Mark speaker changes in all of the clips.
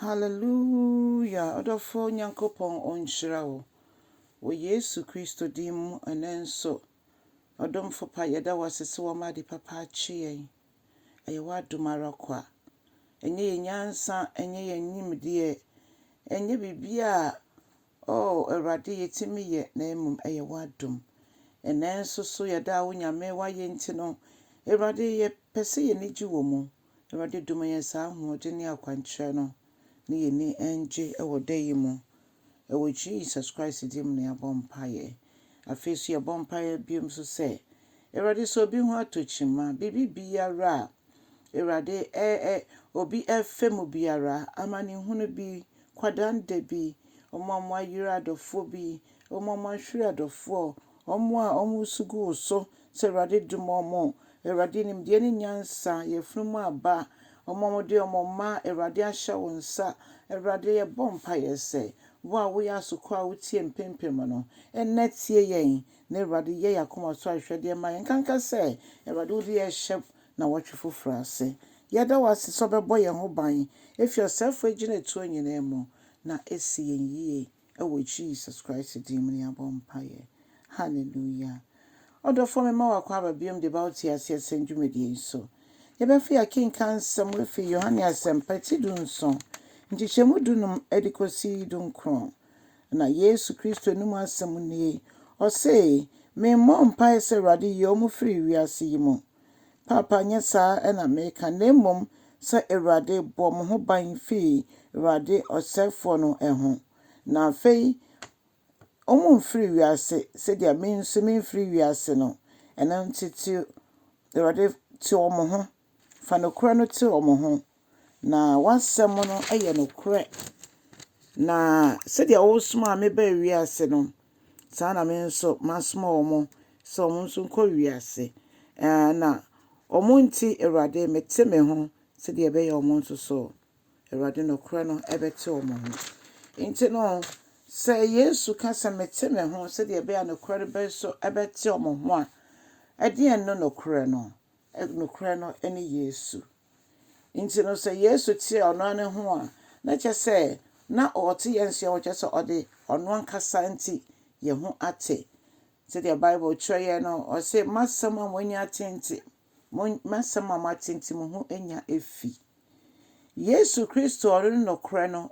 Speaker 1: Hallelujah! Ɔdɔfoɔ Nyankopɔn ɔnhyira wo. Wɔ Yesu Kristo din mu ɛnɛ nso, ɔdomfo pa yɛda wo ase sɛ wama ade papa akye yɛn. Ɛyɛ w'adom ara kwa. Ɛnyɛ yɛn nyansa, ɛnyɛ yɛn nimdeɛ, ɛnyɛ biribi a oh Awurade yɛtumi yɛ na mmom ɛyɛ w'adom. Ɛnɛ nso so yɛda wo Nyame w'ayɛ nti no, Awurade yɛpɛ sɛ yɛn ani gye wɔ mu. Awurade dom yɛn saa ahoɔden ne akwankyerɛ no ne yɛn ani ngye wɔ da yi mu. Ɛwɔ Jesus Christ din mu na yɛabɔ mpaeɛ. Afei so yɛbɔ mpaeɛ bio nso sɛ, Awurade sɛ obi ho atɔ kyima, biribi biara a Awurade ɛ ɛ obi ɛfɛ mu biara, amanehunu bi, kwadanda bi, wɔn a wɔayera adɔfoɔ bi, wɔn a wɔahwere adɔfoɔ, wɔn a wɔresu gu wo so sɛ Awurade dom wɔn, Awurade nimdeɛ ne nyansa, yafunu mu aba, wɔn a wɔde wɔn mma Awurade ahyɛ wo nsa, Awurade yɛbɔ mpaeɛ sɛ, wo a woyɛ asokɔ a wotie mpempem no, ɛnnɛ tie yɛn, na Awurade yɛ yɛn akoma so ahwehwɛdeɛ ma yɛn. Nkanka sɛ, Awurade wode yɛn hyɛ nnawɔtwe foforɔ ase. Yɛda wo ase sɛ wobɛbɔ yɛn ho ban efi ɔsɛefoɔ agyinatuo nyinaa mu, na esi yɛn yie ɛwɔ Jesus Christ din mu na yɛabɔ mpaeɛ. Hallelujah. Ɔdɔfoɔ mema wo akwaaba biom de ba wo te aseɛ sɛn dwumadie yi so. Yɛbɛfa yɛakenka nsɛm efi Yohane Asɛmpa ti 17, nkyekyɛmu 15 de kɔsi 19. Na Yesu Kristo anom asɛm nie. Ɔse, memmɔ mpaeɛ sɛ Awurade yi wɔn firi wiase yi mu. Paapa nyɛ saa ɛna meka, na mmom sɛ Awurade bɔ mo ho ban firi Awurade ɔsɛefoɔ no ho. Na afei, wɔn mfiri wiase sɛdeɛ me nso memfiri wiase no. Ɛno nti te Awurade te wɔn ho. Fa nokorɛ no te wɔn ho. Na w'asɛm no yɛ nokorɛ. Na sɛdeɛ wosomaa me baa wiase no, saa na me nso masoma wɔn sɛ wɔn nso nkɔ wiase. Na wɔn nti Awurade mete me ho sɛdeɛ ɛbɛyɛ wɔn nso so Awurade nokorɛ no ɛbɛte wɔn ho. Nti no, sɛ Yesu ka sɛ mete me ho sɛdeɛ ɛbɛyɛ a nokorɛ no bɛ so ɛbɛte wɔn ho a, ɛdeɛn ne nokorɛ no? Nokorɛ no ne Yesu. Nti no sɛ Yesu te ɔno ara ne ho a, na kyerɛ sɛ na ɔte yɛn nso yɛn ho kyerɛ sɛ ɔde ɔno ankasa nti yɛn ho ate. Sɛdeɛ Bible kyerɛ yɛn no, ɔse m'asɛm a moanya ate nti, m'asɛm a moate nti mo ho anya efi. Yesu Kristo ɔno ne nokorɛ no,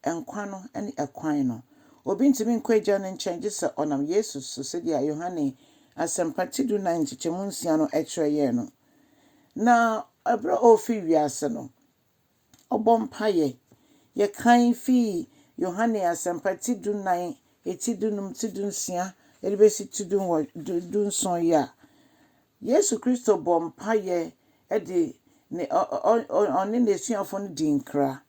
Speaker 1: nkwa no ne ɛkwan no. Obi ntumi nkɔ agya no nkyɛn gye sɛ ɔnam Yesu so sɛdeɛ Yohane Asɛmpa ti 14 nkyekyɛmu 6 no kyerɛ yɛn no. Na ɛberɛ a ɔrefi wiase no, ɔbɔ mpaeɛ. Yɛkan fii Yohane Asɛmpa ti 14, eti 15, ti 16, de bɛsi ti 17 yi a, Yesu Kristo bɔ mpaeɛ de ne ɔne n'asuafoɔ no di nkra.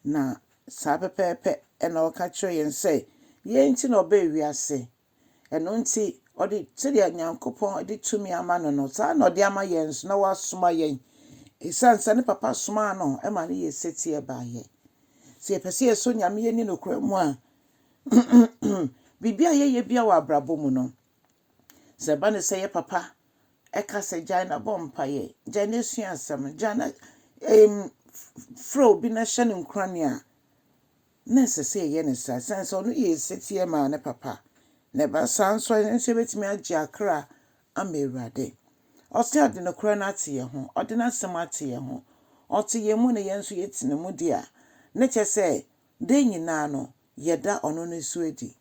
Speaker 1: Na saa pɛpɛɛpɛ ɛna ɔka kyerɛ yɛn sɛ yɛn nti na ɔbaa wiase. Ɛno nti ɔde sɛdeɛ Nyankopɔn de tumi ama no no, saa na ɔde ama yɛn nso na wasoma yɛn. Esiane sɛ ne papa somaa no ma no yɛ setie baeɛ. Sɛ yɛpɛ sɛ yɛsɔ Nyame ani nokorɛ mu a, biribi a yɛyɛ bia wɔ abrabɔ mu no, sɛ ɛba ne sɛ yɛ papa ɛka sɛ gyae na bɔ mpaeɛ, gyae na esua asɛm, gyae na frɛ obi na hyɛ no nkuran a, na ɛsɛ sɛ yɛyɛ no saa. Esiane sɛ ɔno yɛ setie maa ne papa. Na ɛba saa nso a, yɛn nso yɛbɛtumi agye akra ama Awurade. Ɔse ɔde nokorɛ no ate yɛn ho, ɔde n'asɛm ate yɛn ho. Ɔte yɛn mu na yɛn nso yɛte ne mu di a, ne kyerɛ sɛ da nyinaa no, yɛda ɔno no so adi.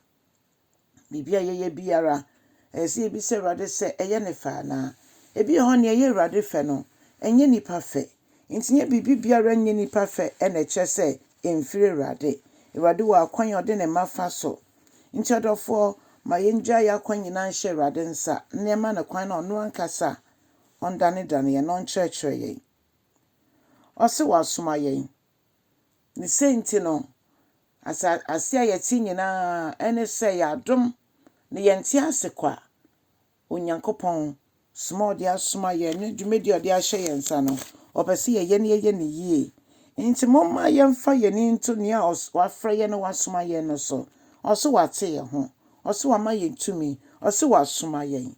Speaker 1: Biribi a yɛyɛ biara, ɛsɛ sɛ yɛbisa Awurade sɛ ɛyɛ ne fɛ anaa. Ebi wɔ hɔ nea ɛyɛ Awurade fɛ no, ɛnyɛ nipa fɛ. Nti nyɛ biribi biara nyɛ nipa fɛ ɛna ɛkyerɛ sɛ ɛmfiri Awurade. Awurade wɔ akwan a ɔde ne mma fa so. Nti ɔdɔfoɔ, ma yɛngyae yɛn akwan nyinaa nhyɛ Awurade nsa na yɛma no kwan na ɔno ankasa ɔndanedane yɛn na ɔnkyerɛkyerɛ yɛn. Ɔse wasoma yɛn. Ne sei nti no, ase a yɛte nyinaa ɛne sɛ yɛadom na yɛnte ase kwa. Onyankopɔn soma a ɔde asoma yɛn ne dwumadi a ɔde ahyɛ yɛn nsa no, ɔpɛ sɛ yɛyɛ na yɛyɛ no yie. Nti momma yɛmfa yɛn ani nto nea wafrɛ yɛn na wasoma yɛn no so. Ɔse wate yɛn ho. Ɔse wama yɛn tumi. Ɔse wasoma yɛn.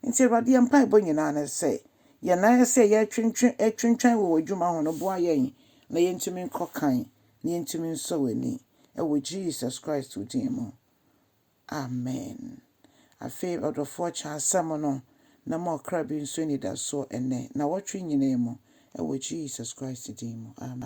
Speaker 1: Nti Awurade yɛn mpaebɔ nyinaa ne sɛ, yɛn nan ase a yɛretwentwɛn wɔ w'adwuma ho no, boa yɛn na yɛntumi nkɔ kan. na yɛntumi nsɔ w'ani wɔ Jesus Christ wo din mu. Amen. Afei ɔdɔfoɔ kyɛ asɛm no na ma ɔkra bi nso anidasoɔ ɛnnɛ nnawɔtwe nyinaa mu wɔ Jesus Christ din mu. Amen.